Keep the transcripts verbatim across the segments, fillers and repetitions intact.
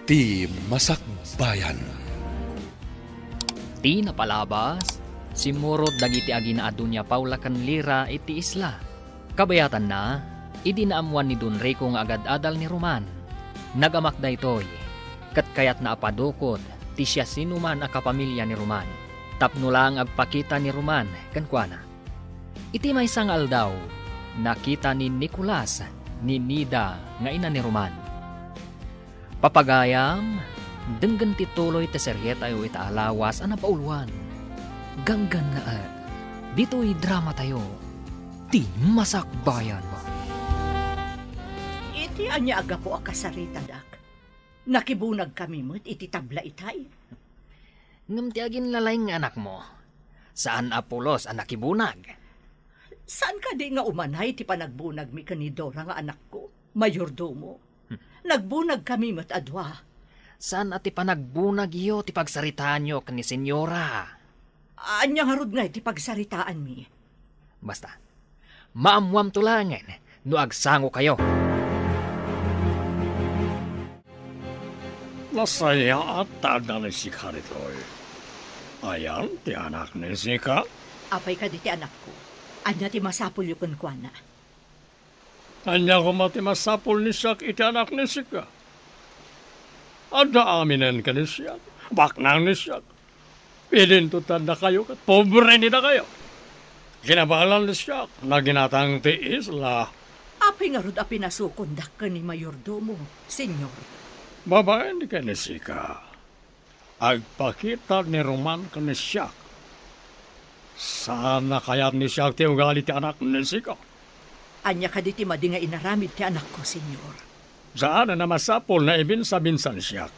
Ti Masakbayan. Ti napalabas, simmurot dagiti agina a Doña Paula ken Lira iti isla. Kabayatanna, idi naammuan ni Don Rico nga agad-adal ni Roman, nagamak daytoy, ket kayatna a padukod ti siasinoman a kapamilya ni Roman, tapno laeng agpakita ni Roman kenkuana. Iti maysa nga aldaw, nakita ni Nicolas ni Nida nga ina ni Roman. Papagayam, denggen ti tuloy ti serietayo ita a lawas a napauluan. Ganggannaet, ditoy dramatayo, Ti Masakbayan. Iti ania a gapu a kasaritadak? Nakibunagkami met iti tabla itay. Ngem ti aginlalaing nga anakmo, saan a pulos a nakibunag. Saan kadi nga umanay ti panagbunagmi ken ni Dora nga anakko, mayordomo? Nagbunagkami met a dua. Saan a ti panagbunagyo ti pagsaritaanyo ken ni Senyora? Ania ngarud ngay ti pagsaritaanmi? Basta, maammuamto laengen no agsangokayo. Nasayaat ta adda ni sika ditoy. Ayan ti anak ni sika? Apay kadi ti anakko? Ania ti masapulyo kenkuana? Ania koma ti masapul ni siak iti anak ni sika? Adda aminen ken ni siak, baknang ni siak. Idinto ti addakayo ket pobre ni dakayo. Kinabalan ni siak, naginatang ti isla. Apay ngarud a pinasukondak ken ni mayordomo, Señor? Babaen ken ni sika. Agpakita ni Roman ken ni siak. Saan a kayat ni siak ti ugali ti anak ni sika. Ania kadi ti madi nga inaramid ti anakko, Señor? Saan a masapul nga ibinsa-binsa ni siak.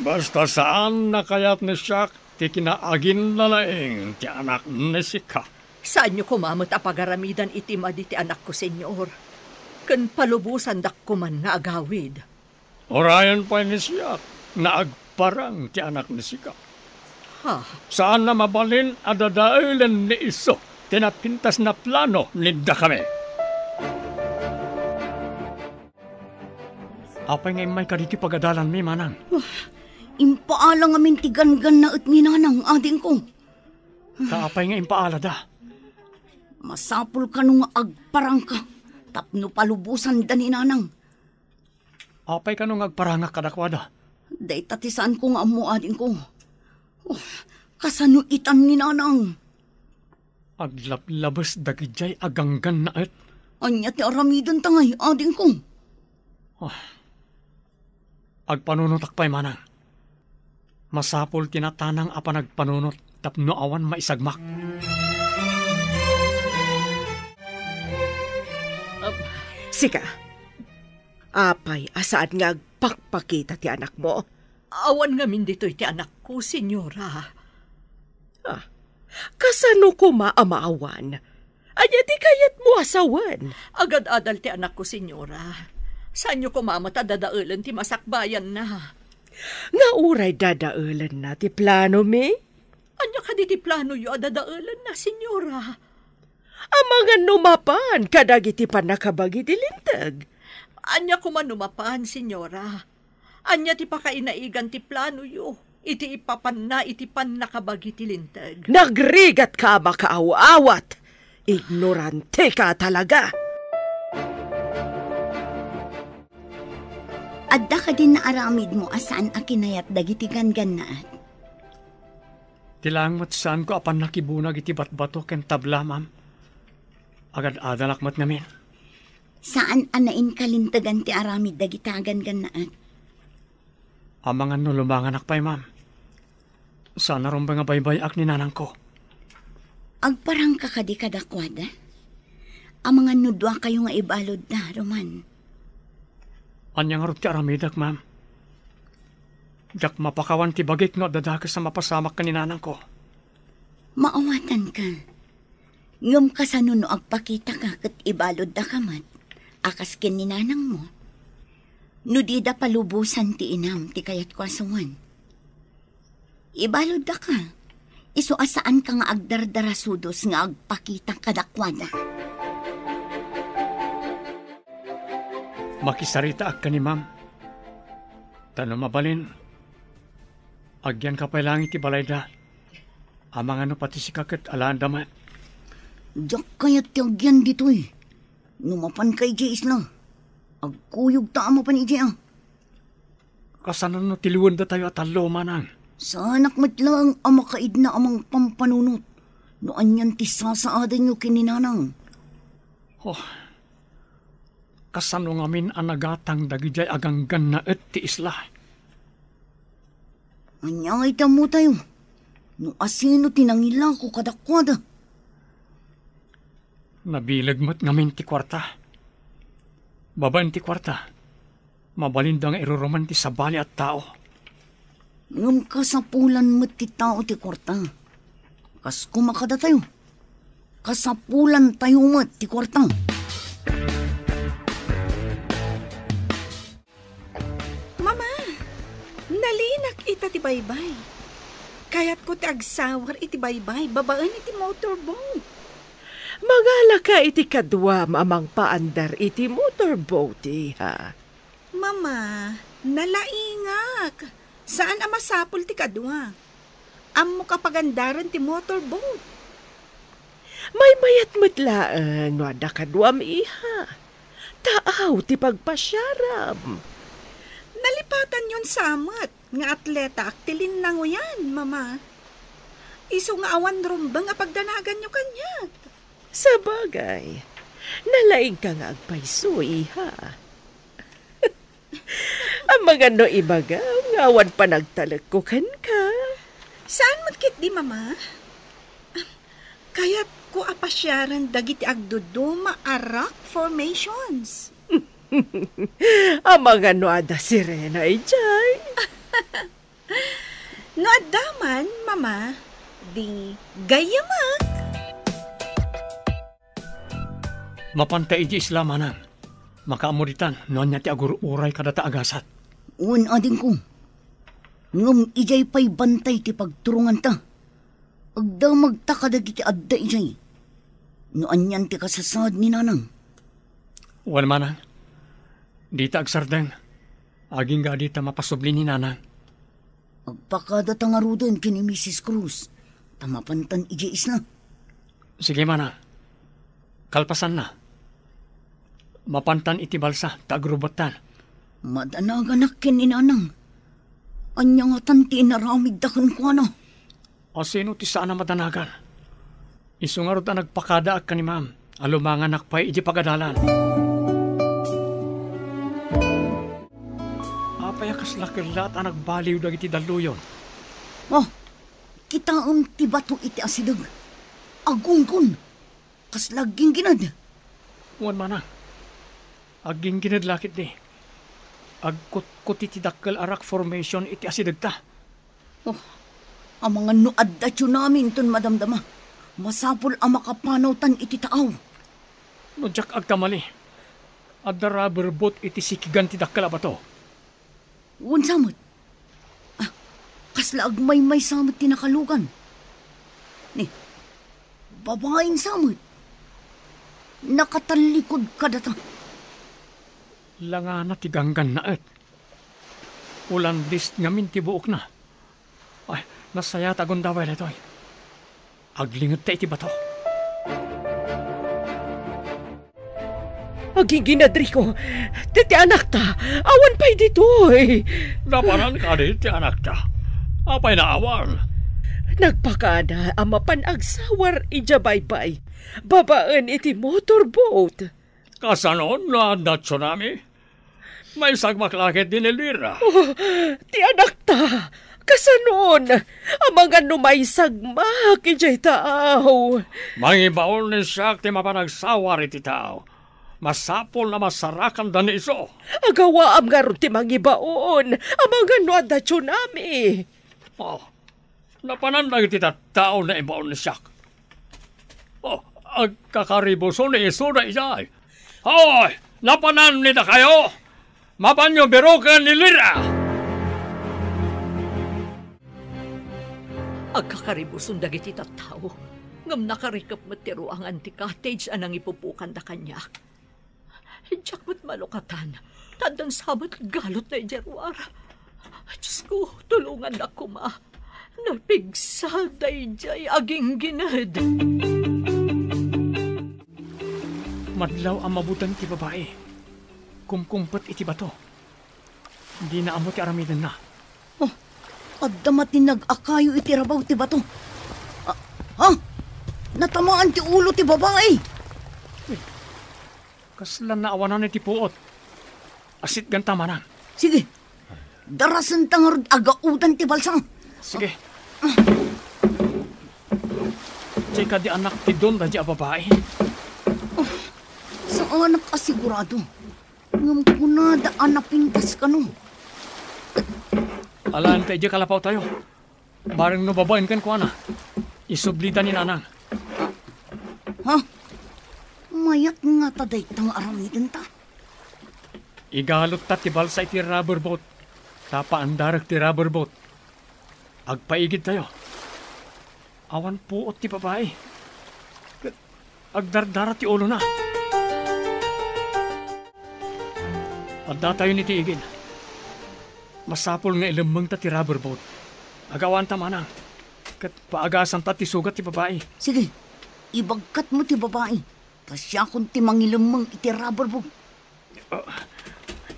Basta saan a kayat ni siak ti kinaaginlalaing ti anak ni sika. Saanyo koma met a pagaramidan iti madi ti anakko, Señor. Ken palubosandak koman nga agawid. Urayen pay ni siak nga agparang ti anak ni sika. Ha? Saan a mabalin a dadaelen ni isu ti napintas a plano ni dakami. Apay nga immay kaditi pagadalanmi, manang? Wah, impaala ngamin ti ganggannaet ni nanang, adingko. Ta apay nga impaalada? Masapul kano nga agparangka tapno palubosanda ni nanang. Apay kano nga agparangak kadakuada? Dayta ti saanko nga ammo, adingko. Oh, kasano itan ni nanang? Aglablabes dagidiay a ganggannaet. Ania ti aramidenta ngay, adingko? Ah. Agpanunotak pay manang. Masapul ti natanang a panagpanunot tapno awan maisagmak. Sika, apay a saan nga agpakpakita ti anakmo? Awan ngamin ditoy ti anakko, Señora. Ah, kasano koma a maawan? Ania ti kayatmo a sawen? Agad-adal ti anakko, Señora. Saanyo koma met a dadaelen ti masakbayanna. Nga uray dadaelenna ti planomi? Ania kadi ti planoyo a dadaelenna, Señora? Amangan no mapan kadagiti pannakabagi ti Linteg. Ania koma no mapan, Señora? Ania ti pakainaigan ti planoyo iti ipapanna iti pannakabagi ti Linteg? Nagrigatka a makaaw-awat! Ignorantika talaga! Adda kadin naaramidmo a saan a kinayat dagiti ganggannaet? Ti laeng met saanko a pannakibunag iti batbato ken tabla, ma'am. Agad-adalak met ngamin. Saan a nainkalintegan ti aramid dagita a ganggannaet. Amangan no lumanganak pay, ma'am. Saan a rumbeng a baybay-ak ni nanangko. Agparangka kadi kadakuada? Amangan no duakayo nga ibaludda, Roman. Ania ngarud ti aramidek, ma'am? Diak mapakawan ti bagik no adda dakes a mapasamak ken ni nanangko. Maawatanka. Ngem kasano no agpakitaka ket ibaluddaka met a kas ken ni nanangmo? No dida palubosan ti inam ti kayatko a sawen. Ibaluddaka, isu a saanka nga agdardarasudos nga agpakita kadakuada. Makisaritaak ken ni ma'am. Ta no mabalin, agyanka pay laeng iti balayda. Amangan no pati sika ket alaenda met. Diak kayat ti agyan ditoy. No mapanka idiay isla, agkuyogta a mapan idiay a. Kasano no tiliwendatayo a tallo, manang? Saanak met laeng a makaidna a mangpampanunot no anian ti sasaadenyo ken ni nanang. Oh, kasano ngamin a nagatang dagidiay a ganggannaet ti isla? Ania ngay ti ammotayo no asino ti nangilako kadakuada? Nabileg met ngamin ti kuarta. Babaen ti kuarta, mabalinda nga iruruman ti sabali a tao. Ngem kasapulan met ti tao ti kuarta. Kas koma kadatayo, kasapulantayo met ti kuarta. Mama, nalinak ita ti baybay. Kayatko ti agsawar iti baybay babaen iti motorboat. Mangalaka iti kaduam a mangpaandar iti motorboat, iha. Mama, nalaingak. Saan a masapul ti kadua. Ammok a pagandaren ti motorboat. Maymayat met laeng no adda kaduam, iha. Taaw ti pagpasiaram. Nalipatanyon sa met nga atletaak ti linnangoyan, Mama. Isu nga awan rumbeng a pagdanaganyo kaniak. Sabagay, nalaingka nga agpayso, iha. Amangan no ibagam nga awan panagtalekko kenka. Saan met ketdi, Mama? Kayatko a pasiaren dagiti agduduma a rock formations. Amangan no adda sirena idiay. No adda man, Mama, di gayyamek. Mapanta idiay isla, manang. Makaammo ditan no ania ti agur-uray kadata a gasat. Wen, adingko. Ngem idiay pay bantay ti pagturonganta. Agdamagta kadagiti adda idiay. No anian ti kasasaad ni nanang. Wen, manang. Dita agsardeng. Agingga dita mapasubli ni nanang. Agpakadata ngaruden ken ni Misis Cruz, ta mapantan idiay isla. Sige, manang. Kalpasanna, mapantan iti balsa ta agrubettan. Madanaganak ken ni nanang. Ania ngatan ti inaramidda kenkuana? Asino ti saan a madanagan? Isu ngarud a nagpakadaak ken ni Ma'am a lumanganak pay iti pagadalan. Apay a kasla kellaat a nagbaliw dagiti dalluyon? Oh, kitaem ti bato iti asideg. Agunggon. Kasla agginggined. Wen, manang. Agginggined la ketdi. Agkutkuti ti dakkel a rock formation iti asidegta. Oh, amangan no adda tsunami inton madamdama, masapul a makapanawtan iti taaw. No diak agkamali, adda rubber boat iti sikigan ti dakkel a bato. Wen sa met. Ah, kasla agmaymaysa met ti nakalugan. Ni, babaen sa met. Nakatallikud kadata. Langana ti ganggannaet. Ulandis ngamin ti buokna. Ay, nasayaat a gundaway daytoy. Aglingedta iti bato. Aginginadriko, ti, ti anakta, awan pay ditoy. Napanan kadi ti anakta? Apay naawan? Nagpakada a mapan agsawar idiay baybay, babaen iti motorboat. Kasano no adda tsunami? Maisagmak la ketdi ni Lira. Oh, ti anakta, kasanon? Amangan no maisagmak idiay taaw. Mangibaon ni siak ti mapan agsawar iti taaw. Masapul a masarakanda ni isu. Agawaam ngarud ti mangibaon. Amangan no adda tsunami. Oh, napanan dagiti tattao naibaon ni siak. Oh, agkakaribuson ni isu daydiay. Hoy, napanan ni dakayo? Mapanyo biroken ni Lira! Agkakaribuson dagiti tattao, ngem nakarikep met ti ruangan ti cottage a nangipupokanda kaniak. Diak met malukatan, ta addan sa met galotna idiay ruar. Diosko, tulongannak koma. Napigsa daydiay aginggined. Madlaw a mabuteng ti babai. Kumkumpet iti bato. Dina ammo ti aramidenna. Oh, adda matinag a kayo iti rabaw ti bato. Ah, ha? Natamaan ti ulo ti babai. Kasla naawanan iti puot. Asitganta, manang. Sige. Darasenta ngarud a gaudan ti balsa. Sige. Diay kadi annak ti don daydiay a babai? Oh, saanak a sigurado. Ngem kunada a napintas kano. Alaanta idiay kalapawtayo. Bareng no babaen kenkuana, isublita ni nanang. Ha? Mayat ngata dayta nga aramidenta? Igalutta ti balsa iti rubber boat. Ta paandarek ti rubber boat. Agpaigidtayo. Awan puot ti babai. Ket agdardara ti ulona. Addatayon iti igid. Masapul nga ilemmengta ti rubber boat. Agawanta, manang. Ket paagasanta ti sugat ti babai. Sige, ibagkatmo ti babai. Ta siakon ti mangilemmeng iti rubber boat. Ah,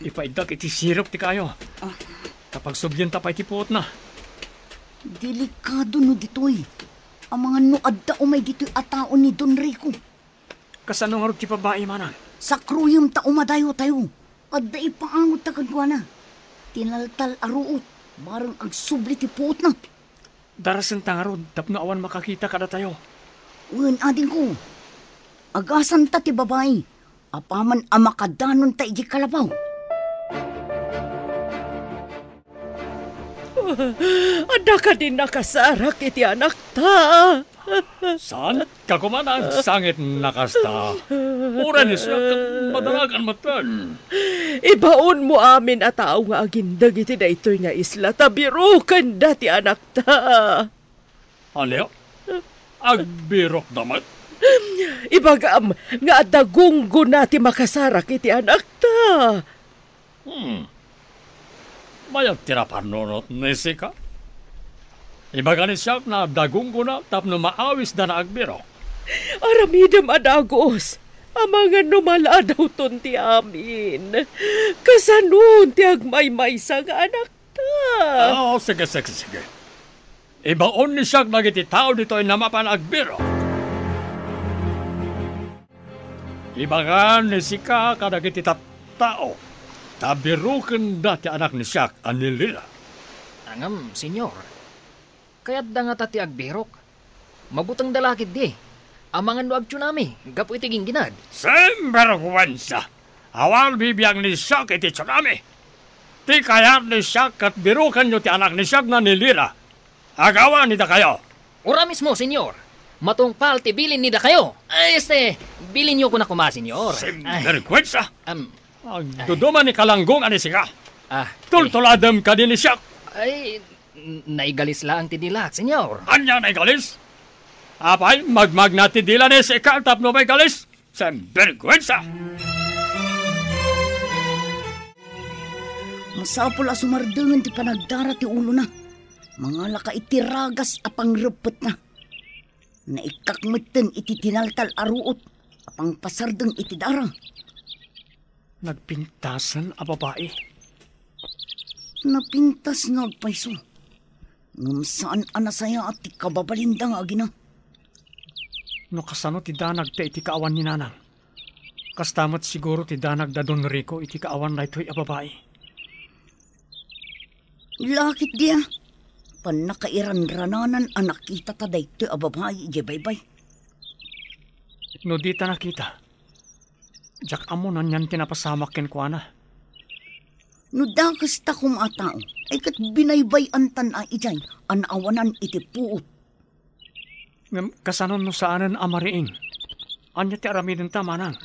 ipaiddak iti sirok ti kayo. Ah. Ta pagsublienta pay ti puotna. Delikado no ditoy. Amangan no adda umay ditoy a tao ni Don Rico. Kasano ngarud ti babai, manang? Sakruyem ta umadayotayo. Adda ipaangotta kenkuana. Tinaltal a ruot, bareng agsubli ti puotna. Darasenta ngarud tapno awan makakita kadatayo. Wen, adingko. Agasanta ti babai. Apaman a makadanonta idiay kalapaw. Adda kadi nakasarak iti anakta? Saan ka koma nga agsangit a kasta? Uray ni siak, madaragan metten. Ibaonmo amin a tao nga agindeg iti daytoy nga isla ta birokenda ti anakta. Ania? Agbirokda met? Ibagam nga adda gunggona ti makasarak iti anakta. Hmm. Mayat ti naparnunot ni Sika. Ibaga ni siak nga adda gunggona tapno maawisda nga agbirok. Aramidem a dagus. Amangan no maladawton ti amin. Kasanon ti agmaymaysa nga anakta? Ah, sige, sige, sige. Ibaon ni siak dagiti tao ditoy a mapan agbirok. Ibaga ni Sika kadagiti tattao ta birokenda ti anak ni siak a ni Lila. Ngem, Señor, kayatda ngata ti agbirok? Mabutengda la ketdi. Amangan no agtsunami gapu iti gingginad. Sinberguensa! Awan bibiang ni siak iti tsunami. Ti kayat ni siak ket birokenyo ti anak ni siak nga ni Lila. Agawan ni dakayo. Ura mismo, Señor. Matungpal ti bilin ni dakayo. Ay, este, bilinyo koma, Señor. Ay. Sinberguensa! Em. Agduduma ni kalanggong a ni Sika. Ah, tultuladem kadi ni siak. Ay, n-, naigalis laeng ti dilak, Señor. Ania naigalis? Apay, magmagna ti dila ni Sika tapno maigalis? Sinberguensa! Masapul a sumardengen ti panagdara ti ulona. Mangalaka iti ragas a pangreppetna. Naikkak metten iti tinaltal a ruot a pangpasardeng iti dara. Nagpintasen a babai. Napintas nga agpayso. Ngem saan a nasayaat ti kababalinda nga agina. No kasano ti danagda iti kaawan ni Nanang, kasta met siguro ti danagda Don Rico iti kaawan daytoy a babai. Lakit dia, pannakairanrananan a nakitata daytoy a babai idiay baybay. No dita nakita, diak ammo no anian ti napasamak kenkuana. No dakes ta koma a tao, ay ket binaybay-antan a idiay a naawanan iti puot. Ngem kasano no saanen a mariing? Ania ti aramidenta, Manang?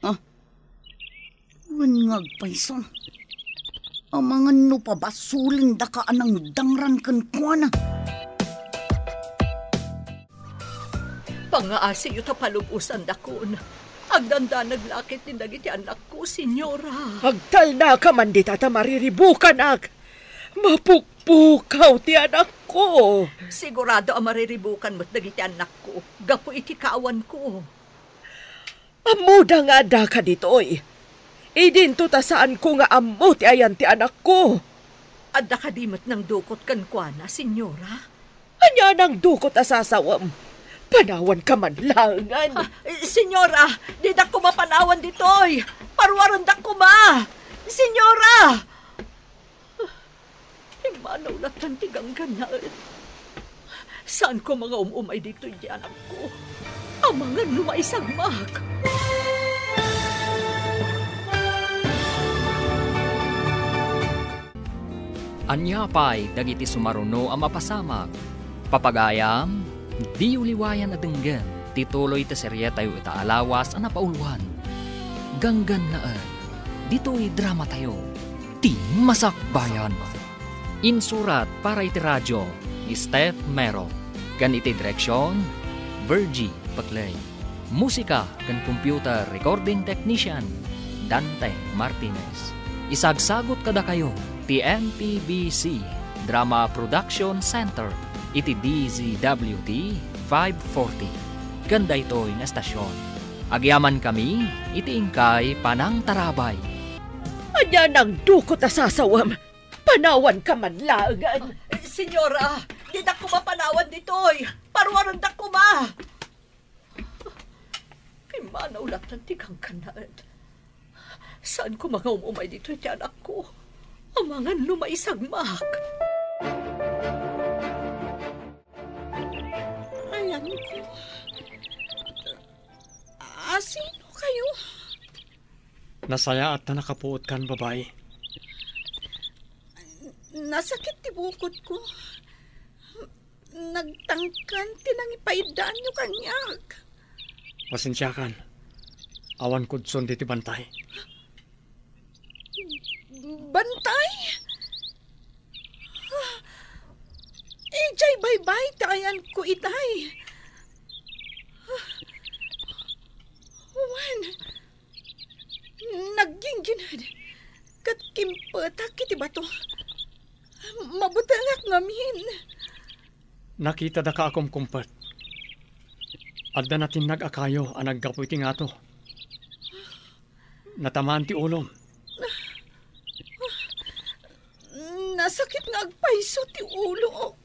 Ah, wen nga agpayso. Amangan no pabasolendaka a nangdangran kenkuana. Pangaasiyo ta palub-osandakon. Agdandanag la ketdin dagiti annakko, Senyora. Agtalnaka man dita ta mariribukanak. Mapukpukaw ti anakko. Sigurado a mariribukan met dagiti annakko gapu iti kaawanko. Ammoda nga addaka ditoy. Idinto ta saanko nga ammo ti ayan ti anakko. Adda kadi met nangdukot kenkuana, Senyora? Ania nangdukot a sasawem? Panawanka man laengen. Ah, eh, Senyora, didak koma panawan ditoy. Paruarendak koma. Senyora! Immanaw latta ti ganggannaet. Saanko nga um-umay ditoy ti anakko. Amangan no maisagmak. Ania pay dagiti sumaruno a mapasamak? Papagayam, diyo liwayan a denggen ti tuloy ti serietayo ita a lawas a napauluan. Ganggannaet, ditoy dramatayo, Ti Masakbayan. Insurat para iti radio ni Steph Mero, ken iti direksion, Virgie Paclay. Musika ken computer recording technician, Dante Martinez. Isagsagut kadakayo ti M P B C Drama Production Center iti D Z W T five forty ken daytoy nga estasion. Agyamankami iti inkay panangtarabay. Ania nangdukot a sasawem? Panawanka man laengen. Ah, eh, Senyora, didak koma panawan ditoy. Paruarendak koma. Pimmanaw latta ti ganggannaet. Saanko nga um-umay ditoy ti anakko. Amangan no maisagmak. Ayanko. Asino kayo? Nasayaat ta nakapuotkan, babai. Nasakit ti bukod ko. Nagtangken ti nangipaidaanyo kaniak. Pasensiakan. Awan kudson ditoy bantay. Bantay? Idiay baybay ti ayanko itay. Wen, nagginggined ket kimpetak iti bato. Mabutengak ngamin. Nakitadaka a kumkumpet. Adda natinnag a kayo a naggapu iti ngato. Natamaan ti ulom. Nasakit nga agpayso ti ulok.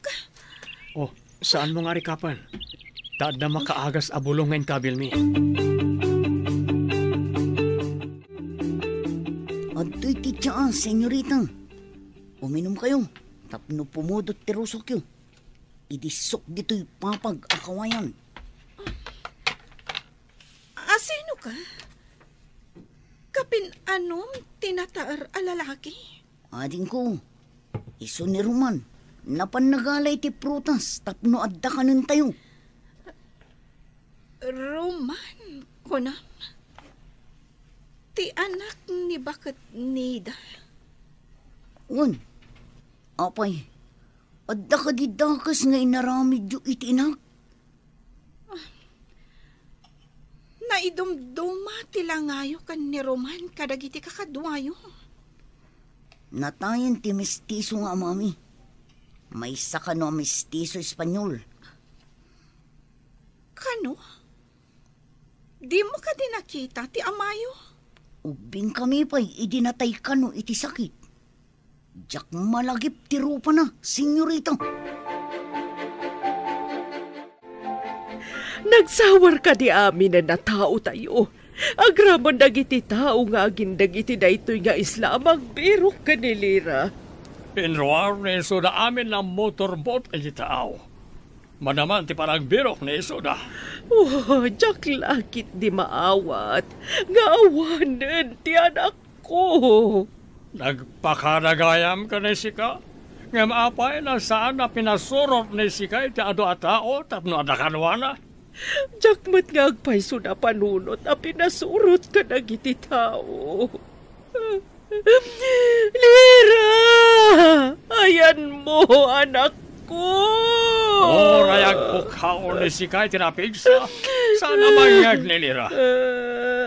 Oh, saanmo nga arikapen? Ta adda makaagas a bulong nga inkabilmi. Adtoy ti tsaa, senyorita. Uminumkayo tapno pumudot ti rusokyo. Idissok ditoy papag a kawayan. Asino ka? Kapin-anom ti nataer a lalaki? Adingko, isu ni Roman. Napan nagala iti prutas tapno adda kanentayo. Roman, kunam? Ti anak ni baket Nida? Wen, apay, adda kadi dakes nga inaramidyo iti inak? Naidumduma ti langayo ken ni Roman kadagiti kakaduayo. Natayen ti mestiso nga amami. Maysa kano a mestiso Espanyol. Kano? Dimo kadi nakita ti amayo? Ubbingkami pay idi natay kano iti sakit. Diak malagip ti rupana, senyorita. Nagsawar kadi aminen a taotayo. Agraman dagiti tao nga agindeg iti daytoy nga isla a magbirok ken ni Lira. Inruar ni Isuda amin a motorboat iti tao. Manaman ti panagbirok ni Isuda. Oh, diak la ketdi maawat nga awanen ti anakko. Nagpakaragayam ken ni sika, ngem apay a saan a pinasurot ni sika iti adu a tao tapno adda kanuana? Diak met nga agpayso a panunot a pinasurot kadagiti tao. Lira! Ayanmo, anakko! Uray agpukkaw ni sika iti napigsa, saan a mangngeg ni Lira.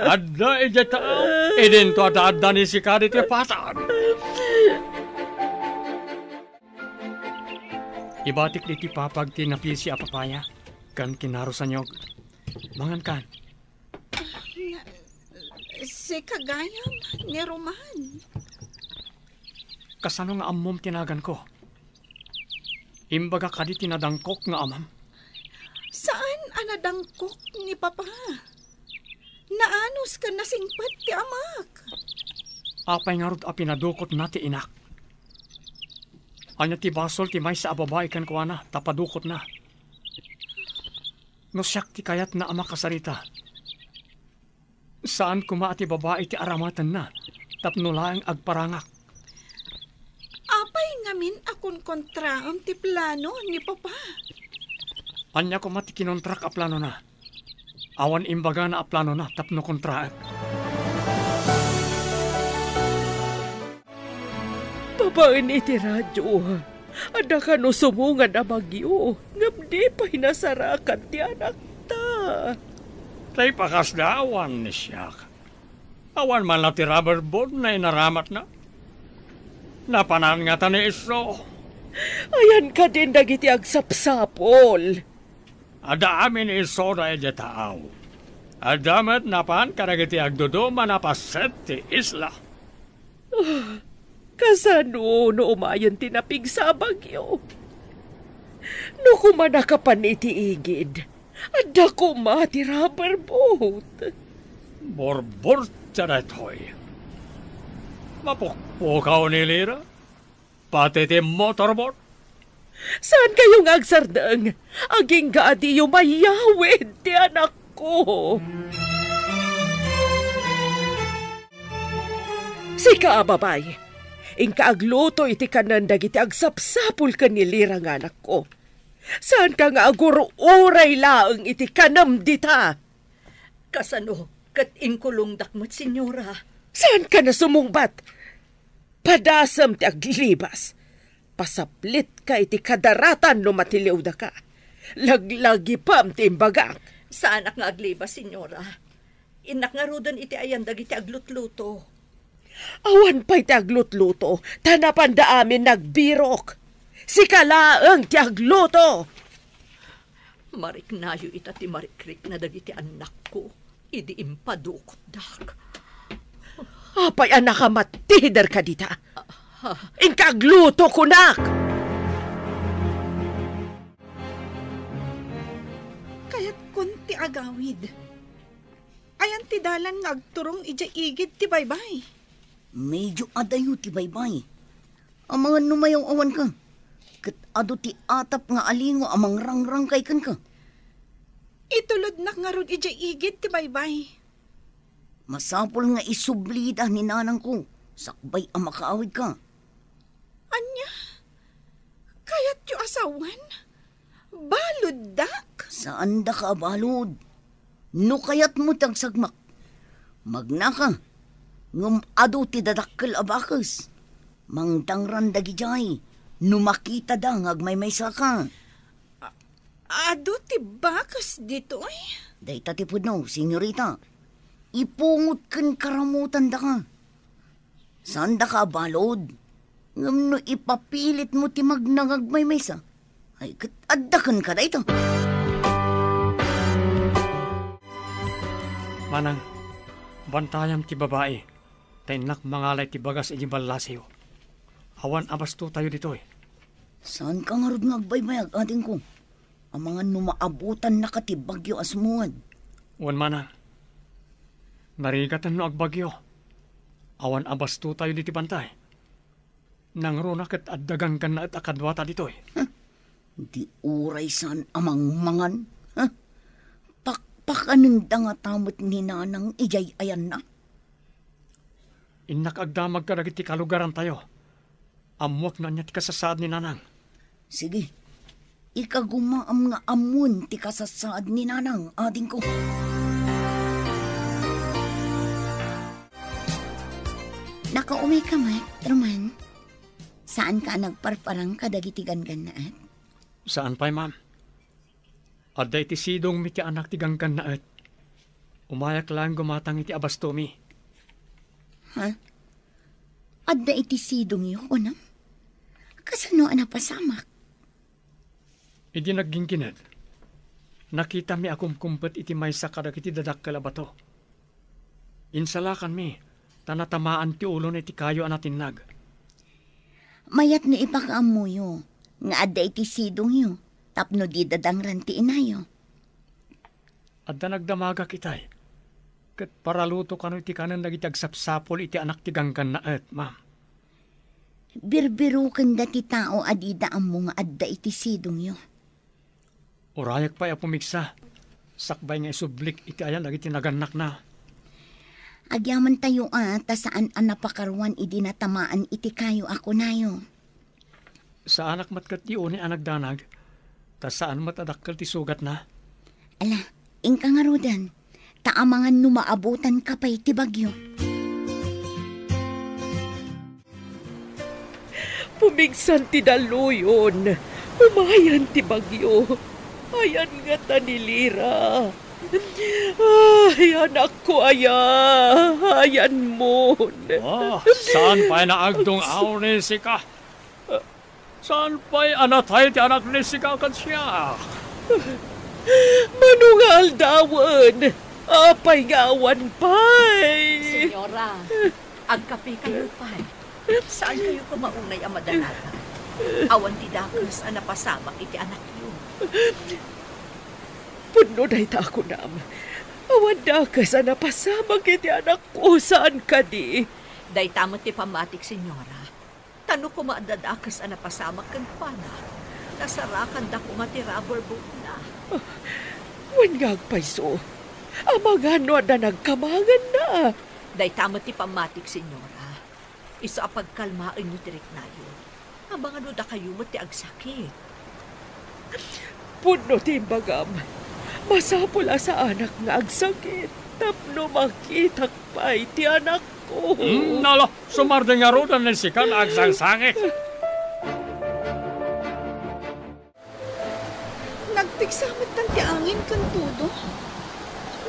Adda idiay taaw, idinto adda, adda ni sika ditoy patag. Ibatik ditoy papag ti napisi a papaya ken kinaro saniog. Mangankan. Sika gayam ni Roman. Kasano nga ammom ti naganko? Imbaga kadi ti nadangkok nga amam? Saan a nadangkok ni Papa. Naanus ken nasingpet ti amak. Apay ngarud a pinadukotna ti inak? Ania ti basol ti maysa a babai kenkuana ta padukotna? No siak ti kayatna a makasarita, saan koma a ti babai ti aramatenna tapno laeng agparangak. Apay ngamin a konkontraem ti plano ni Papa? Ania koma ti kinontrak a planona? Awan imbagana a planona tapno kontraek. Babaen iti radio, adda kano sumungan a bagyo, ngem di pay nasarakan ti anakta. Tay pakasda awan ni siak. Awan man la ti rubber boat nga inaramatna. Napanan ngata ni Iso. Ayan kadin dagiti agsapsapul. Adda amin ni Iso da idiay taaw. Adda met napan kadagiti agduduma a paset ti isla. Kasano no umayen ti napigsa a bagyo? No koma nakapan iti igid, adda koma ti rubber boat. Burburtia daytoy. Mapukpukaw ni Lira. Pati ti motorboat. Saan kayo nga agsardeng? Agingga a diyo mayawid ti anakko. Sika a babay, inka agluto iti kanen dagiti agsapsapul ken ni Lira nga anakko. Saanka nga agur-uray laeng iti kanem dita? Kasano ket inkulongdak met, Senyora? Saanka nga sumungbat? Padasem ti aglibas. Pasaplitka iti kadaratan no matiliwdaka. Laglagipem ti imbagak. Saanak nga aglibas, Senyora. Innak ngaruden iti ayan dagiti aglutluto. Awan pay ti aglutluto, ta napanda amin nagbirok. Sika laeng ti agluto. Mariknayo ita ti marikrikna dagiti annakko idi impadukotdak. Apay a nakamattider kadita? Inka agluto, kunak! Kayatkon ti agawid. Ayan ti dalan nga agturong idiay igid ti baybay. Medio adayo ti baybay. Amangan no mayaw-awanka. Ket adu ti atap nga alingo a mangrangrangkay kenka. Itulodnak ngarud idiay igid ti baybay. Masapul nga isublida ni nanangko sakbay a makaawidka. Ania? Kayatyo a sawen? Baluddak? Saandaka a balud. No kayatmo ti agsagmak, magnaka, ngem adu ti dadakkel a bakes. Mangdangran dagidiay no makitada nga agmaymaysaka. Adu ti bakes ditoy? Dayta ti pudno, senyorita. Ipungot ken karamutandaka. Saandaka a balud, ngem no ipapilitmo ti magnangagmaymaysa, ay ket adda kenka dayta. Manang, bantayam ti babai, ta innak mangalay ti bagas iti ballasiw. Awan a bastotayo ditoy. Saanka ngarud nga agbaybayag, adingko? Amangan no maabutannaka ti bagyo a sumungad. Wen manang, narigaten no agbagyo. Awan a bastotayo diti bantay. Nangruna ket adda ganggannaet a kaduata ditoy. Huh? Di uray saan a mangmangan? Huh? Pakpakanenda ngata met ni Nanang idiay ayanna? Innak agdamag kadagiti kalugarantayo. Ammoak no ania ti kasasaad ni Nanang. Sige. Ikagumaam nga ammon ti kasasaad ni Nanang, adingko. Nakaumay ka met, Roman? Saanka a nagparparang kadagiti ganggannaet? Saan pay, ma'am. Adda iti sidongmi ti anak ti ganggannaet. Umayak laeng gumatang iti abastomi. Ha? Adda iti sidongyo, kunam? Kasano a napasamak? Idi nagginggined, nakitami a kumkumpet iti maysa kadagiti dadakkel a bato. Insalakanmi, ta natamaan ti ulona iti kayo a natinnag. Mayat no ipakaammoyo nga adda iti sidongyo tapno di dadangran ti inayo. Adda nagdamagak itay, ket paraluto kano iti kanen dagiti agsapsapul iti anak ti ganggannaet, ma'am. Birbirokenda ti tao a dida ammo nga adda iti sidongyo. Urayak pay a pumigsa, sakbay nga isublik iti ayan dagiti nagannakna. Agyamantayo a ta saan a napakaruan idi natamaan iti kayo a kunayo. Saanak met ket ti unay a nagdanag, ta saan met a dakkel ti sugatna. Ala, inka ngaruden, ta amangan no maabutanka pay ti bagyo. Pumigsan ti dalluyon, umayan ti bagyo. Ayan ngata ni Lira. Ay, anakko aya, ayanmon. Ah, saan pay naagdung-aw ni sika? Saan pay a natay ti anak ni sika ken siak? Mano nga aldawen? Apay nga awan pay? Senyora, agkape kayo pay. Saan kayo koma unay a madanagan? Awan ti dakes a napasamak iti anakyo. Pudno dayta a kunam. Awan dakes a napasamak iti anakko, saan kadi? Dayta met ti pammatik, senyora. Ta no koma adda dakes a napasamak kenkuana, nasarakanda koma ti rubber boatna. Wen nga agpayso, amangan no adda nagkamanganna. Dayta met ti pammatik, senyora. Isu a pagkalmaenyo ti riknayo. Amangan no dakayo met ti agsakit. Pudno ti imbagam. Masapul a saanak nga agsakit tapno makitak pay ti anakko. Hmm, nala, sumardeng ngaruden ni sika nga agsangsangit. Nagpigsa met ti angin ken todo.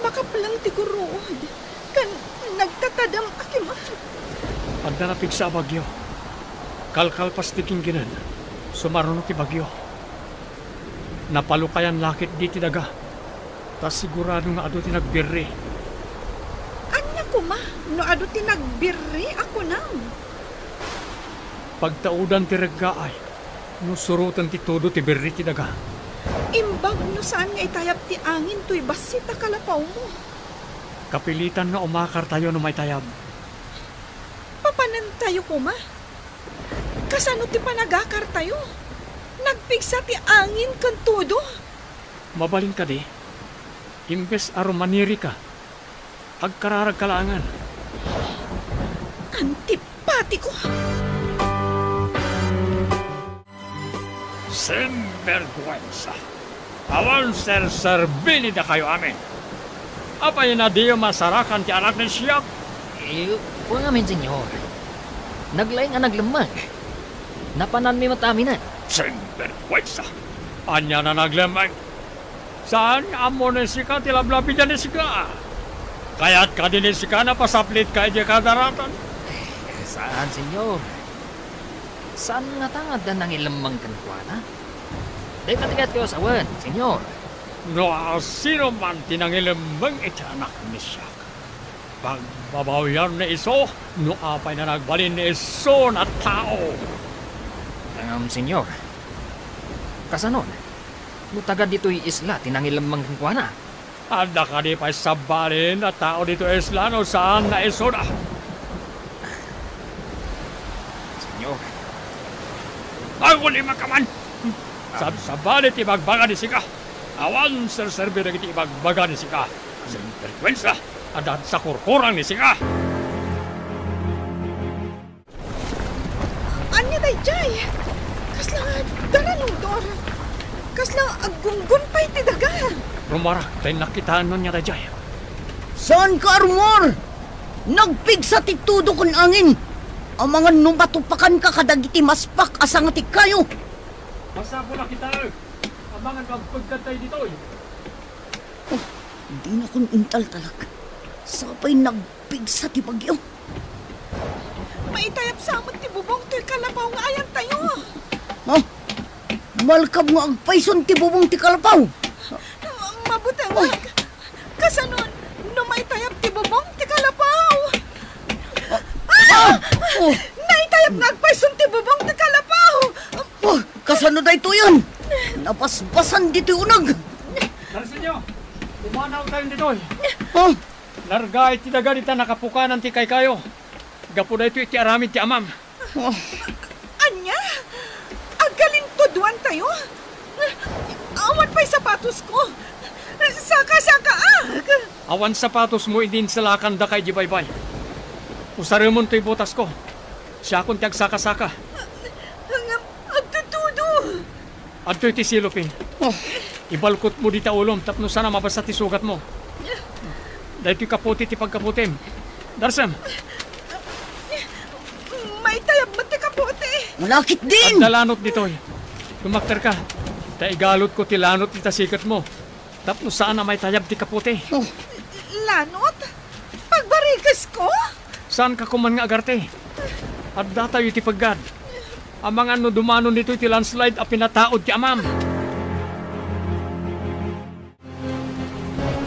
Makapleng ti guruod, ken nagtatadem a kimat. Adda napigsa a bagyo. Kalkalpas ti ginggined, sumaruno ti bagyo. Napalukayan la ketdi ti daga, ta sigurado nga adu ti nagbirri. Ania koma no adu ti nagbirri a kunam? Pagtaudan ti reggaay no suroten ti todo ti birri ti daga. Imbag no saan nga itayab ti angin toy bassit a kalapawmo. Kapilitan nga umakartayo no maitayab. Papanantayo koma? Kasano ti panagakartayo? Nagpigsa ti angin ken todo. Mabalin kadi? Imbes a rumanirika, agkararagka laengen. Antipatiko! Sinbergwensa! Awan serserbi ni dakayo amin! Apay a diyo masarakan ti anak ni siak? Eh, wen ngamin, Senyor. Naglaing a naglemmeng. Napananmi met aminen. Sinbergwensa! Ania a naglemmeng? Saan nga ammo ni sika ti lablabida ni sika? Kayat kadi ni sika a pasaplitka idiay kadaratan? Eh, saan, Senyor. Saan ngata nga adda nangilemmeng kenkuana? Dayta ti kayatko a sawen, Senyor. No sino man ti nangilemmeng iti anak ni siak, pagbabawian ni isu no apay a nagbalin ni isu a tao. Ngem, Senyor, kasanon no taga ditoy isla ti nangilemmeng kenkuana? Adda kadi pay sabali a tao ditoy isla no saan nga isuna? Senyor. Aguli man ka man! Sabsabali ti ibagbaga ni sika. Awan serserbi dagiti ibagbaga ni sika. Sinbergwensa, adda sakurkurang ni sika. Ania daydiay? Kasla daraludor. Kasla aggunggon pay ti daga. Rumarak ta innak kitaen no ania daydiay. Saan ka, Armor? Nagpigsa ti todo ken angin. Amangan no matupakanka kadagiti maspak a sanga ti kayo. Masapul a kitaek. Amangan no agpegkadtayo ditoy. Dinakon intaltalek. Sapay nagpigsa ti bagyo. Maitayab sa met ti bubong toy kalapaw nga ayantayo. Ha? Malkab nga agpayson ti bubong ti kalapaw. Ma-, mabutengak. Kasano no maitayab ti bubong ti kalapaw? Ah! Ah! Oh! Naitayab nga agpayson ti bubong ti kalapaw. Oh, kasano daytoyen? Nabasbasan ditoy uneg. Darsenyo, pumanaw tayo ditoy. Oh. Nargaay ti daga dita nakapukanan ti kaykayo. Gapu daytoy iti aramid ti amam. Oh. Ania? Agkalintuduan tayo? Awan pay sapatosko. Saka-sakaak. Awan sapatosmo idi insalakandaka idiay baybay. Usaremon toy botasko. Siakon ti agsaka-saka. Ngem agtutudo. Adtoy ti silopin. Oh. Ibalkotmo dita ulom tapno saan a mabasa ti sugatmo. Daytoy kapote ti pagkapotem. Darsem. Maitayab met ti kapote. Malakit din! Adda lanot ditoy. Tumakderka. Ta igalotko ti lanot dita siketmo. Tapno saan a maitayab ti kapote. Oh. Lanot? Pagbarikesko? Saanka koman nga agarte. Addatayo iti peggad. Amangan no dumanon ditoy ti landslide a pinataud ti amam.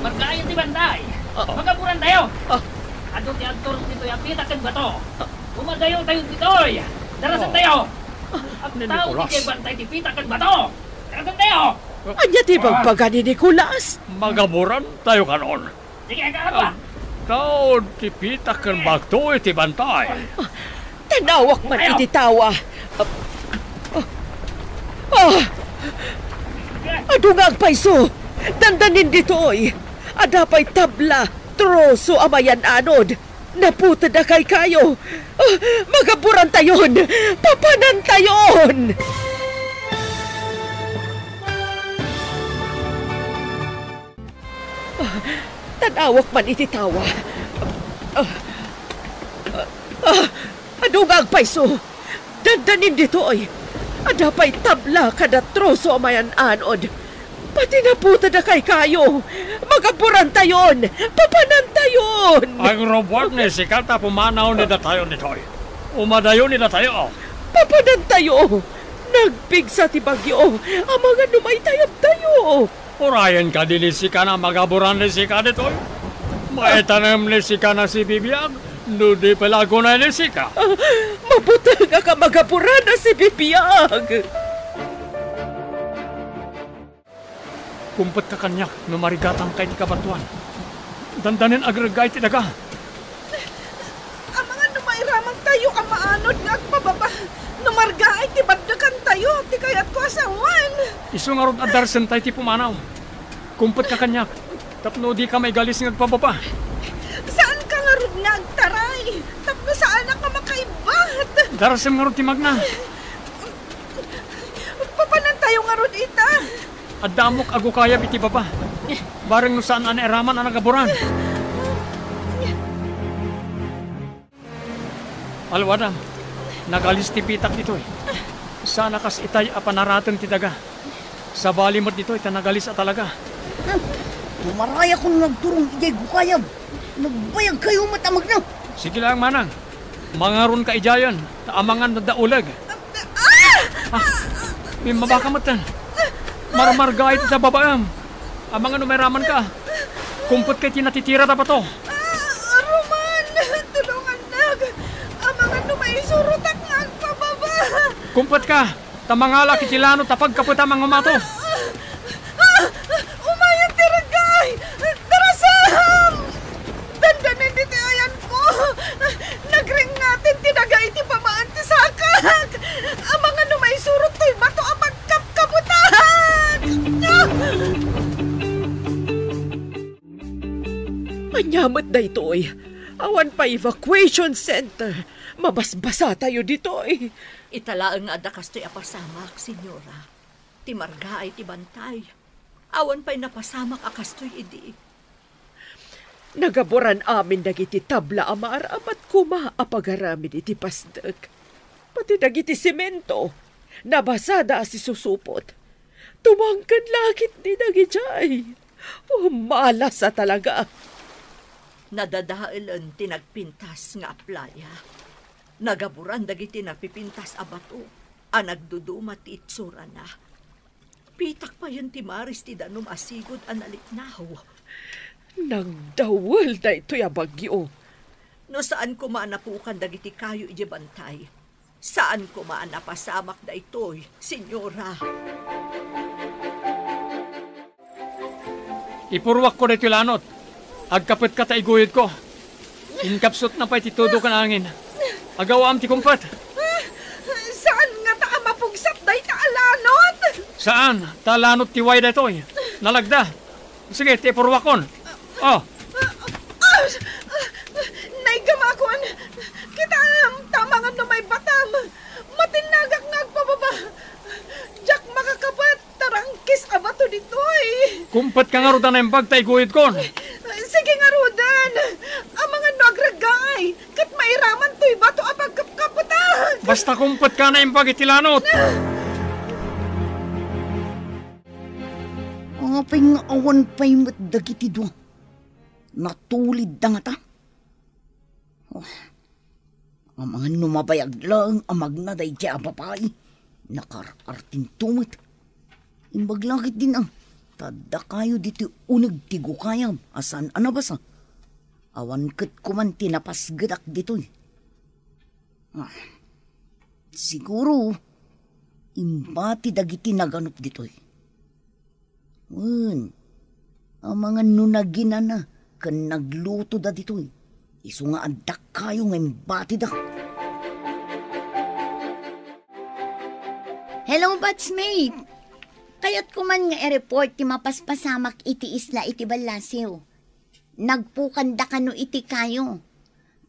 Margaay ti bantay. Ah. Magaburantayo. Ah. Adu ti agturong ditoy a pita ken bato. Ah. Umadayo tayo ditoy. Darasantayo. Ah. Agtaud Nicolas. Iti bantay ti pita ken bato. Darasantayo. Ania ti ibagbaga ni Nicolas? Magaburantayo kanon. Sige, agtaud ti pita ken bato iti bantay. Tan-awak man iti tawa. Ah! Adu nga agpayso! Dandanin ditoy! Adda pay tabla, troso a mayan-anod! Naputed a kaykayo! Ah, magaburantayon! Papanantayon! Ah, tan-awak man iti tawa. Ah, ah, ah, adu nga agpayso! Dandanin ditoy! Adda pay tabla kada troso a mayan-anod. Pati naputed a kaykayo! Magaburantayon! Papanantayon! Agrubuak ni sika ta pumanaw ni datayo ditoy. Umadayo ni datayo. Papanantayo! Nagpigsa ti bagyo! Amangan no maitayabtayo! Urayen kadi ni sika na magaburan ni sika ditoy? Maitanem ni sika na sibibiag, no di pay la agunay ni sika. Ah, mabutengak a magaburan a sibibiag. Kumpetka kaniak no marigatangka iti kabatoan. Dandanen agreggaay ti daga. Amangan no mairamangtayo a maanod nga agpababa, no margaay ti baddekantayo, ti kayatko a sawen. Isu ngarud a darsentay ti pumanaw. Kumpetka kaniak, tapno dika maigalis nga agpababa. Saanka ngarud nga agtaray, tapno saanak a makaibbat. Darasem ngarud ti magna. Papanantayo ngarud ita. Adda ammok a gukayab iti baba. Bareng no saan a nairaman a nagaburan. Alwadam, nagalis ti pitak ditoy. Saan a kas itay a panaraten ti daga. Sabali met ditoy ta nagalis a talaga. Hmm, tumaray akon nga agturong idiay gukayab. Nagbayagkayo met a magna. Sige laeng, manang. Mangaronka idiayen, ta amangan no adda uleg. Ah! Ah! Bimmabaka metten. Marmargaay ti babaem. Amangan no mairamanka. Kumpetka iti natitira a bato. Ah, Roman, tulongannak. Amangan no maisurotak nga agpababa. Kumpetka, ta mangalak iti lanot a pagkapetam a ngumato. Ah! Ah! Umayen ti reggay! Darasam! Dandanen ditoy ayanko! Nagringngaten ti daga iti pamaan ti sakak! Amangan no maisurot toy bato a pagkapkabutak! Ania met daytoy? Awan pay evacuation center. Mabasbasatayo ditoy. Ita laeng nga adda kastoy a pasamak, Senyora. Ti margaay ti bantay. Awan pay napasamak a kastoy idi. Nagaburan amin dagiti tabla a maaramat koma a pagaramid iti pasdek. Pati dagiti semento, nabasada a sisusupot. Tumangken la ketdi dagidiay. Oh, malas a talaga. Nadadaelen ti nagpintas nga aplaya. Nagaburan dagiti napipintas a bato a nagduduma ti itsurana. Pitak payen ti maris ti danum a sigud a naliknaw. Nagdawel daytoy a bagyo. No saan koma a napukan dagiti kayo idiay bantay, saan koma a napasamak daytoy, Senyora. Ipurruakko daytoy lanot. Agkapetka ta iguyodko. Inkapsutna pay ti tudo ken angin. Agawaam ti kumpet. Saan ngata a mapugsat dayta a lanot? Saan, ta lanot ti way daytoy. Nalagda. Sige, ti ipurruakon. Oh. Ah, ah, naigamakon. Kitaem, ta amangan no maibatam. Matinnagak nga agpababa. Diak makakapet. Tarangkis a bato ditoy. Kumpet ka ngarud a naimbag ta iguyodkon. Sige ngaruden. Amangan no agraggaay, ket mairaman toy bato a pagkapkapetak. Basta kumpet ka naimbag iti lanot. Apay nga awan pay met dagiti dua? Natulidda ngata? Oh, amangan no mabayag laeng a magna daydiay a babai, nakaar-artinto met. Imbag la ketdin a, ta adda kayo ditoy uneg ti gukayam a saan a nabasa. Awan ket koman ti napasgedak ditoy. Ah, siguro, imbati dagiti naganup ditoy. Wen, amangan no naginana ken naglutoda ditoy, isu nga adda kayo nga imbatida. Hello, batchmate! Kayatko man nga i-report ti mapaspasamak iti isla iti ballasiw. Nagpukanda kano iti kayo,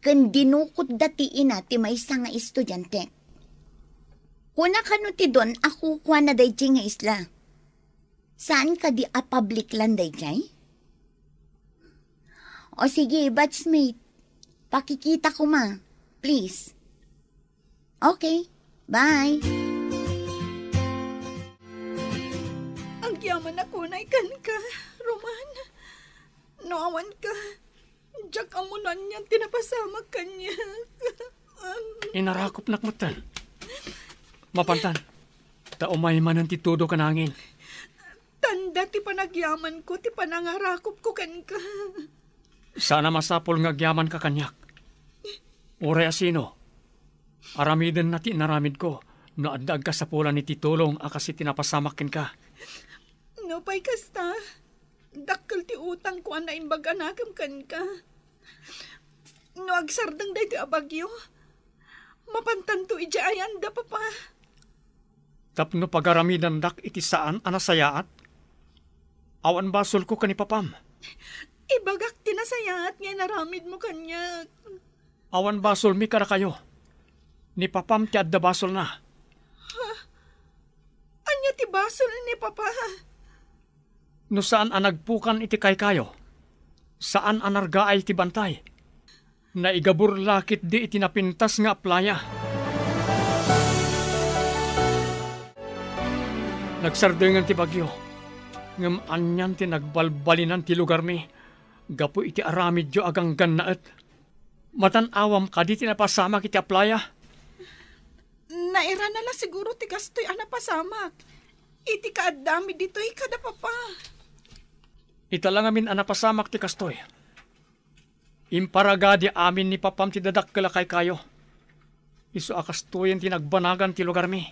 ken dinukotda ti ina ti maysa nga estudiante. Kuna kano ti don a kukuana daydiay nga isla. Saan kadi a public land daydiay? O sige, batchmate. Pakikita koma, please. Okay, bye. Agyamanak unay kenka, Roman. No awanka, diak ammo no anian ti napasamak kaniak. Inarakupnak metten. Mapantan, ta umay manen ti tudo ken angin. Tanda ti panagyamanko ti panangarakupko kenka. Saan a masapul nga agyamanka kaniak. Uray a sino, aramidenna ti inaramidko no adda agkasapulan iti tulong a kas iti napasamak kenka. Nupay kasta, dakkel ti utangko a naimbag a nakem kenka. No agsardeng daytoy a bagyo, mapantanto idiay ayanda, Papa. Tapno pagaramidandak iti saan a nasayaat? Awan basolko ken ni Papam. Ibagak ti nasayaat nga inaramidmo kaniak. Awan basolmi kadakayo. Ni Papam ti adda basolna. Ha? Ania ti basol ni Papa? No saan a nagpukan iti kaykayo, saan a nargaay ti bantay, naigabur la ketdi iti napintas nga aplaya. Nagsardengen ti bagyo, ngem anian ti nagbalbalinan ti lugarmi gapu iti aramidyo a ganggannaet. Matan-awam kadi ti napasamak iti aplaya? Nairana la siguro ti kastoy a napasamak iti kaaddami ditoy kada Papa. Ita la ngamin a napasamak ti kastoy. Imparagadi amin ni Papam ti dadakkel a kaykayo. Isu a kastoyen ti nagbanagan ti lugarmi.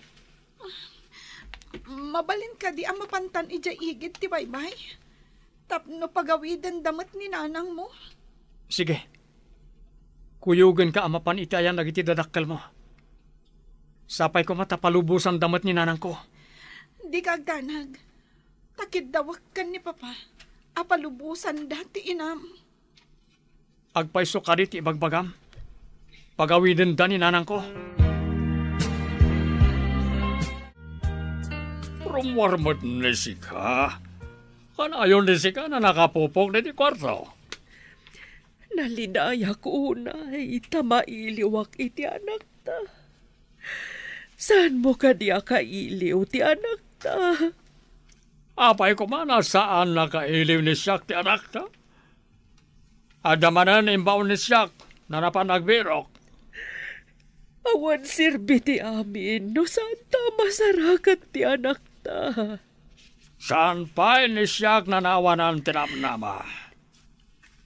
Mabalin kadi a mapantan idiay igid ti baybay? Tapno pagawidenda met ni nanangmo? Sige. Kuyogenka a mapan iti ayan dagiti dadakkelmo. Sapay koma ta palubosanda met ni nanangko. Dika agdanag. Ta kiddawek ken ni Papa a palubosanda ti inam. Agpayso kadi ti ibagbagam? Pagawidenda ni nanangko. Rummuar met ni sika. Kanayon ni sika a nakapupok ditoy kuarto. Nalinayak unay ta mailiwak iti anakta. Saanmo kadi a kailiw ti anakta? Apay koma no saan nakailiw ni Siak ti anakta? Adda manen imbaon ni Siak, nanapan agbirok. Awan serbi ti amin no saan ta masarakan ti anakta. Saan pay ni Siak nanawanan ti namnama?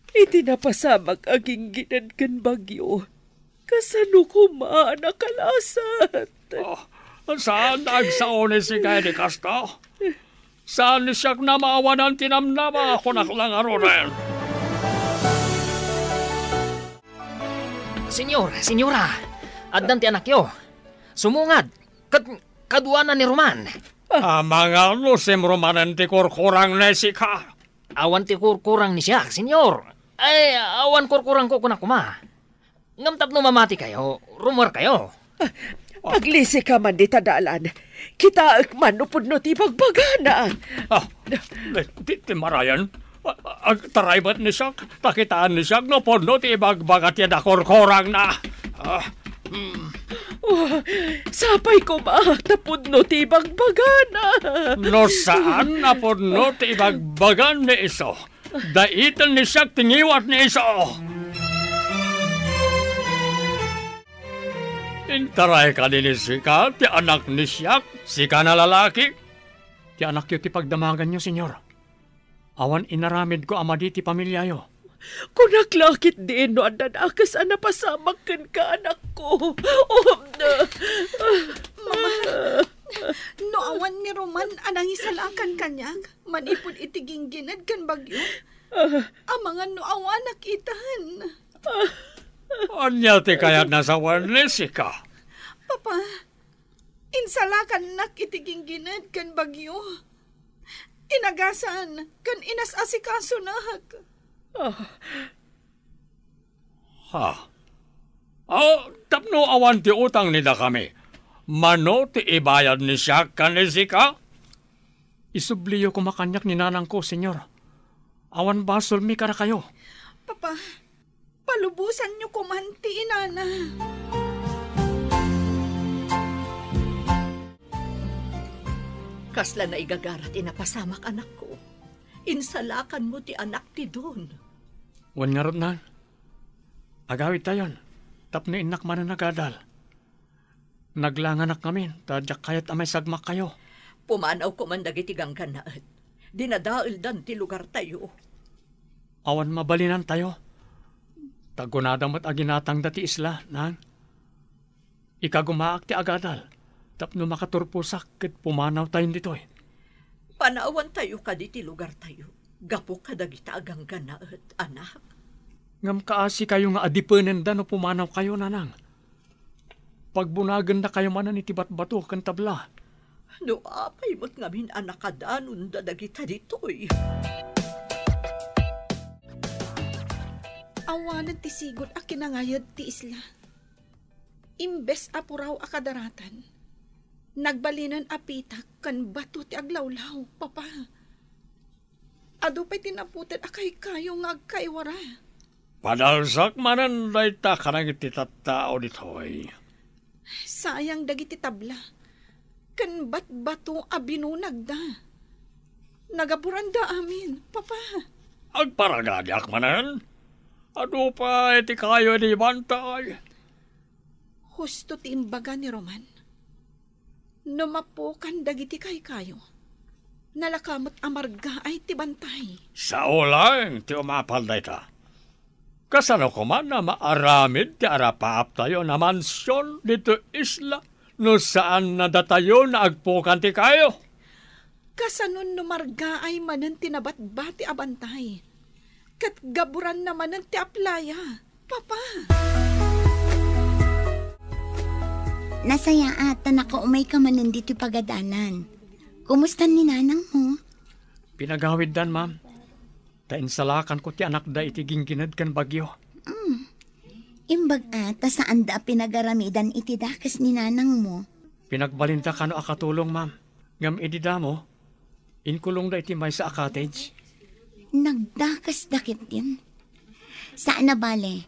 Iti napasamak a ginggined ken bagyo, kasano koma a nakalasat? Oh, saan agsao ni Siak idi kasta? Saan ni Siak namawanan ti namnama, kunak la ngaruden. Senyor, senyora, addan ti anakyo. Sumungad, ket kaduana ni Roman. Amangan no simrumanen ti kurkurang ni Siak. Awan ti kurkurang ni Siak, senyor. Ay, awan kurkurangko, kunak koma. Ngem tapno mamatikayo, rumuarkayo. Aglisika man dita dalan. Kitaek man no pudno ti ibagbagana. Ah, ti, ti marayan. Ah, agtaray met ni Siak, ta kitaan ni Siak no pudno ti ibagbaga ti nakurkurangna. Ah, mm. Oh, sapay koma, ta pudno ti ibagbagana. No saan a pudno ti ibagbagan ni isu, dayten ni Siak ti ngiwat ni isu. Intaray kadi ni Siak ti anak ni Siak, Siak a lalaki. Ti anakyo ti pagdamaganyo, senyor. Awan inaramidko a madi ti pamiliayo. Kunak la ketdin no adda dakes a napasamak kenka, anakko. Oh, na. Mama, no awan ni Roman a nangisalakan kaniak manipud iti ginggined ken bagyo, amangan no awanak itan. Ania ti kayatna sawen ni Siak? Papa, insalakannak iti ginggined ken bagyo. Inagasan ken inas-asikasonak. Ah. Ha? Ah, tapno awan ti utang ni dakami, mano ti ibayad ni Siak ken ni Siak? Isubliyo koma kaniak ni nanangko, senyor. Awan basolmi kadakayo. Papa, palubosanyo koman ti inana. Kasla naigagara ti napasamak, anakko. Insalakanmo ti anak ti Don. Wen ngarud, Nang. Agawidtayon, tapno innak manen agadal. Naglanganak ngamin, ta diak kayat a maisagmakkayo. Pumanawko man dagiti ganggannaet. Dinadaeldan ti lugartayo. Awan mabalinantayo. Ta kunada met a ginatangda ti isla, Nang. Ikagumaak ti agadal, tapno makaturposak ket pumanawtayon ditoy. Panawantayo kadi ti lugartayo, gapu kadagita a ganggannaet, anak. Ngem kaasikayo nga adipenenda no pumanawkayo, Nanang. Pagbunagennakayo manen iti batbato ken tabla. No apay met ngamin a nakadanonda dagita ditoy? Awanen ti sigud a kinangayed ti isla. Imbes a puraw a kadaratan, nagbalinen a pitak ken bato ti aglawlaw, Papa. Adu pay ti naputed a kaykayo nga agkaiwara. Padalsak manen dayta kadagiti tattao ditoy. Sayang dagiti tabla ken batbato a binunagda. Nagaburanda amin, Papa. Agparagadiak manen. Adu pay ti kayo idi bantay. Husto ti imbaga ni Roman. No mapukan dagiti kaykayo, nalaka met a margaay ti bantay. Sao laeng ti umapal dayta. Kasano koma a maaramid ti arapaaptayo a mansion ditoy isla no saan a datayo nga agpukan ti kayo? Kasano no margaay manen ti nabatbati a bantay, ket gaburanna manen ti aplaya, Papa? Nasayaat ta nakaumayka manen ditoy pagadalan. Kumusta ni nanangmo? Pinagawiddan, ma'am. Ta insalakanko ti anakda iti ginggined ken bagyo. Mm. Imbag a ta saanda a pinagaramidan iti dakes ni nanangmo. Pinagbalinda kano a katulong, ma'am. Ngem idi damo, inkulongda iti maysa a cottage. Nagdakesda ketdin. Saan a bale,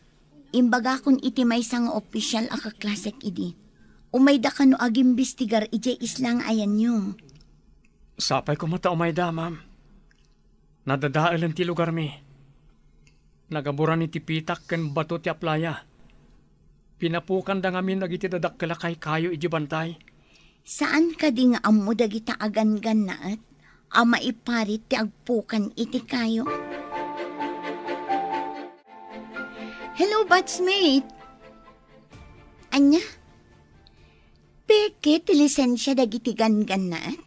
imbagakon iti maysa nga opisial a kaklasek idi. Umayda kano agimbestigar idiay isla nga ayanyo. Sapay koma ta umayda, ma'am. Nadadaelen ti lugarmi. Nagaburan iti pitak ken bato ti aplaya. Pinapukanda ngamin dagiti dadakkel a kaykayo idiay bantay. Saan kadi nga ammo dagita a ganggannaet a maiparit ti agpukan iti kayo? Hello, batchmate! Ania? Peke ti lisensia dagiti ganggannaet?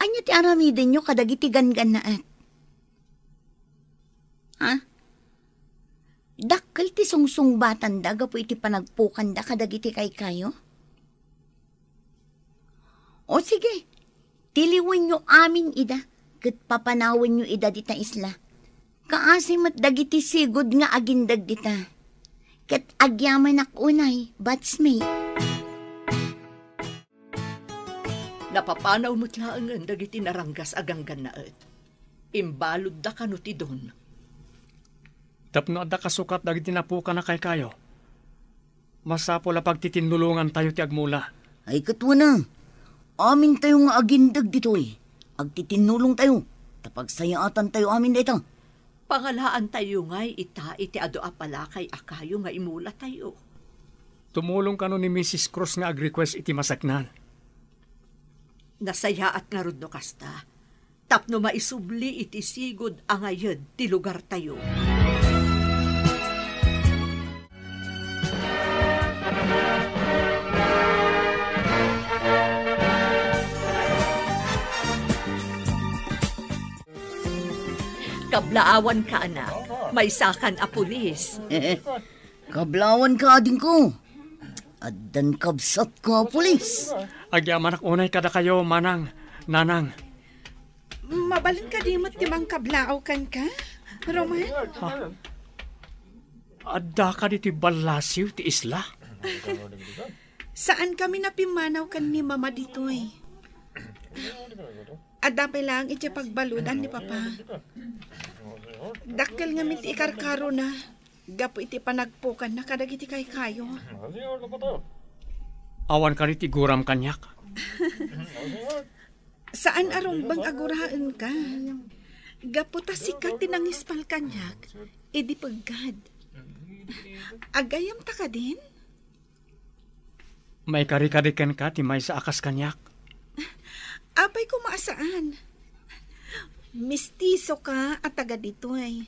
Ania ti aramidenyo kadagiti ganggannaet? Ha? Dakkel ti sungsungbatanda gapu iti panagpukanda kadagiti kaykayo? O sige, tiliwenyo amin ida, ket papanawenyo ida dita isla. Kaasi met dagiti sigud nga agindeg dita. Ket agyamanak unay, batchmate. Napapanaw met laengen dagiti naranggas a ganggannaet. Imbaludda kano ti don. Tapno adda kasukat dagiti napukan a kaykayo, masapul a pagtitinnulongantayo ti agmula. Ay, ket wen a, amintayo nga agindeg ditoy, agtitinnulongtayo, ta pagsayaatantayo amin dayta. Pangalaantayo ngay ita iti adu a palakay a kayo nga imulatayo. Tumulong kano ni Missus Cruz nga ag-request iti masaknan? Nasayaat ngarud no kasta, tapno maisubli iti sigud a ngayed ti lugartayo. Kablaawanka, anak. Maysakan a pulis. Kablaawanka, adingko. Addan kabsatko a pulis. Agyamanak unay kadakayo, manang, nanang. Mabalin kadi met ti mangkablaaw kenka, Roman? Ha? Adda kadi ti ballasiw ti isla? Saan kami napimmanaw ken ni Mama ditoy. Adda pay laeng iti pagbaludan ni Papa. Dakkel ngamin ti ikarkarona gapu iti panagpukanna kadagiti kaykayo. Awan kadi ti guram kaniak? Saan a rumbeng a guraenka. Gapu ta sika ti nangispal kaniak idi peggad. Agayamta kadin? Maikari kadi kenka ti maysa a kas kaniak? Apay koma a saan? Mistisoka a taga ditoy.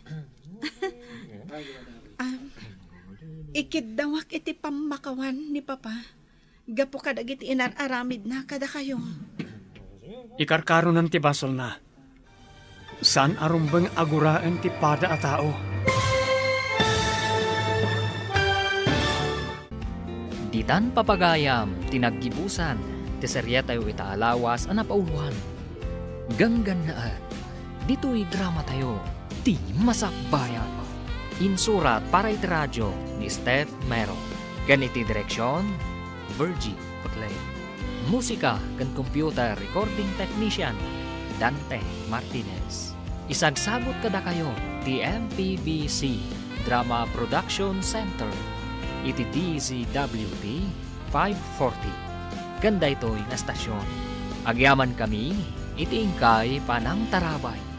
Ah, ikiddawak iti pammakawan ni Papa gapu kadagiti inar-aramidna kadakayo. Ikarkaronan ti basolna. Saan a rumbeng a guraen ti pada a tao. Ditan papagayam ti naggibusan ti serietayo ita a lawas a napauloan. Ganggannaet, ditoy dramatayo, Ti Masakbayan. Insurat para iti radio ni Steph Mero. Ken iti direksion, Virgie Paclay. Musika ken computer recording technician, Dante Martinez. Isagsagut kadakayo ti M P B C Drama Production Center iti D Z W T five forty. Ken daytoy nga estasion, agyamankami iti inkay panangtarabay.